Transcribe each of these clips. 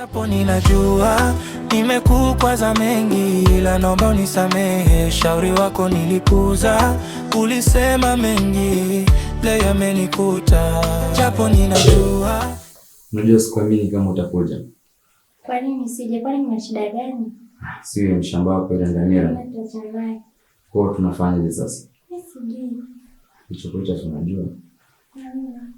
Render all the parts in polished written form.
Hapo ninajua nimekukwaza mengi, ila naomba unisamehe. Shauri wako nilipuuza, ulisema mengi, leo yamenikuta. Japo ninajua. Unajua sikuamini kama utakuja. Kwa nini sije? Kwani kuna shida gani? Sio mshamba wako ile Ndamira. Kwa hiyo tunafanyaje sasa? Mimi sijui. Hicho tunajua. Hamna.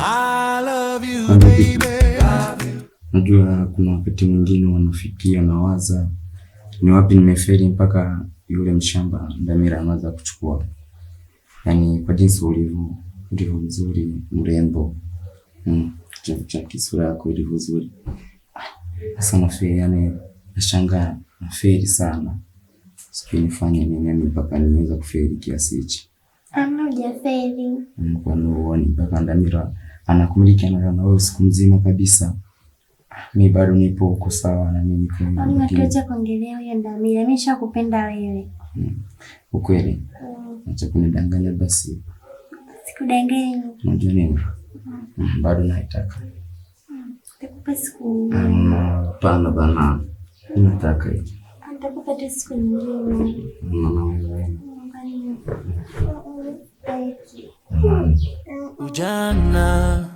I love you, Kwanza kitu. Baby. Najua kuna wakati mwingine wanafikia nawaza ni wapi nimefeli mpaka yule mshamba Ndamira anaweza kuchukua. Yaani kwa jinsi ulivyo mzuri, mrembo. Cha kisura yako ilivyo nzuri. Sasa nafeli, yani nashangaa nafeli sana. Sijui nifanye nini yani mpaka niweza kufeli kiasi hichi. Hamna, hujafeli. Kwani huoni mpaka Ndamira anakumiliki, analala na wewe usiku mzima kabisa. Mi bado nipo huko sawa na mimi niko Hamna, lakini tuache kuongelea huyo Ndamira. Mimi nishakupenda wewe. Ukweli acha kunidanganya basi. Sikudanganyi. Unajua nini? Bado naitaka. Nitakupa siku. Hapana bana, nataka hii. Nitakupa tu siku nyingine. Na wewe. Kwani Amani. Ujana